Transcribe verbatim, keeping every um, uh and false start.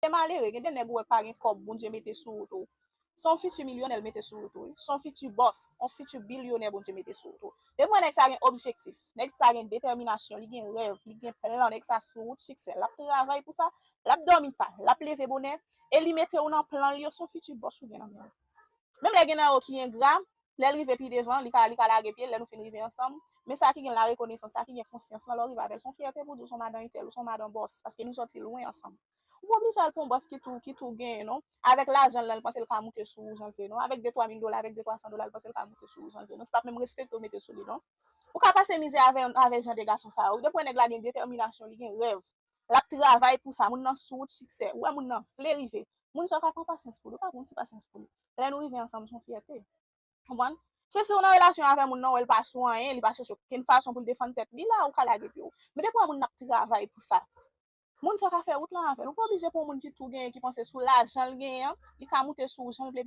Se malere, gen de nèg ou wè k pa gen kòb, Bondye mete sou wout ou. Se yon fiti milyonè l mete sou wout ou, wi. Se yon fiti bòs, yon fiti bilyonè Bondye mete sou wout ou. Depi w wè nèg sa gen objektif, nèg sa gen detèminasyon, li gen rèv, li gen plan, nèg sa sou wout siksè. L ap travay pou sa, l ap dòmi ta, l ap leve bonè, e li mete w nan plan l yo, se yon fiti bòs ou gen nan men w. Menm lè gen nan yo ki engra, lè l rive pi devan, li ka, li ka lage pye l, lè nou fin rive ansanm. Men sa ki gen larekonesans, sa ki gen konsyans lan, lè w rive avè l, se yon fyète pou di w se yon madan entèl, ou se yon madan bòs, paske nou sòti lwen ansanm. Ou pa oblije al pou yon bòs ki tou, ki tou genyen, non. Avèk lajan l lan, l panse l ka moute sou ou jan l vle, non. Avèk de twa mil dola, avèk de twa san dola, l panse l ka moute sou ou jan l vle, non. Ki p ap menm respekte w mete sou li, non. Ou ka pase mizè avè, avè jan de gason sa yo. Depi w wè nèg la gen detèminasyon, li gen rèv. L ap travay pou sa. Moun nan sou wout siksè. Ou wè moun nan vle rive. Moun sa yo ka pran pasyans pou li. Ou ka pran ti pasyans pou li. Lè nou rive ansanm, se yon fyète. Konprann? Se si w nan relasyon avè moun nan, w wè l pa sou anyen, li pa chèche okenn fason pou l defann tèt li, la ou ka lage pye w. Men depi w wè moun nan ap travay pou sa, moun sa yo ka fè wout lan avè l. Ou pa oblije pran yon moun ki tou genyen, ki panse sou lajan l genyen an, li ka moute sou ou jan l vle.